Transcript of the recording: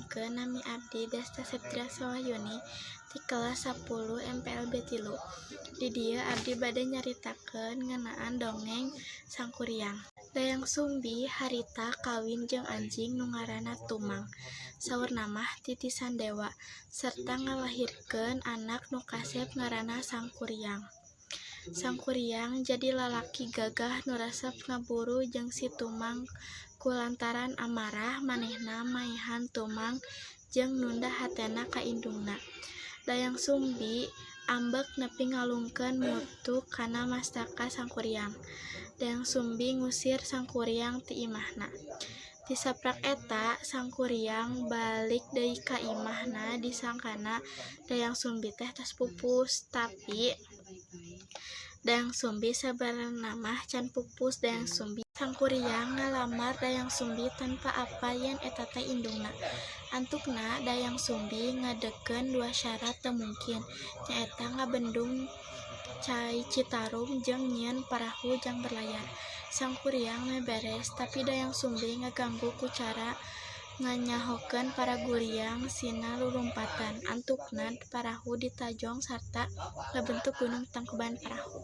Tepangkeun, nami abdi Desta Septriasa Wahyuni ti kelas 10 MPLB 3. Di dieu abdi bade nyaritakeun ngeunaan dongeng Sangkuriang. Dayang Sumbi harita kawin jeung anjing nu ngaranna Tumang, saurna mah titisan dewa, sarta ngalahirkeun anak nu kasep ngaranna Sangkuriang. Sangkuriang jadi lalaki gagah nu resep ngaburu jeung si Tumang kulantaran amarah manehna maehan Tumang jeung nunda hatena ka indungna. Dayang Sumbi ambek nepi ngalungkeun mutu kana mastaka Sangkuriang. Dayang Sumbi ngusir Sangkuriang ti imahna. Ti saprak eta Sangkuriang balik deui ka imahna disangkana Dayang Sumbi teh tos pupus, tapi Dayang Sumbi sabenerna mah can pupus. Dayang Sumbi Sangkuriang ngalamar Dayang Sumbi tanpa apal yen eta teh indungna. Antukna Dayang Sumbi ngadegkeun dua syarat teu mungkin, nyaeta ngabendung cai Citarum jeung nyieun parahu jang berlayar. Sangkuriang meh beres, tapi Dayang Sumbi ngaganggu ku cara nganyahokeun para guriang sina lulumpatan. Antukna parahu ditajong sarta kabentuk Gunung Tangkuban Parahu.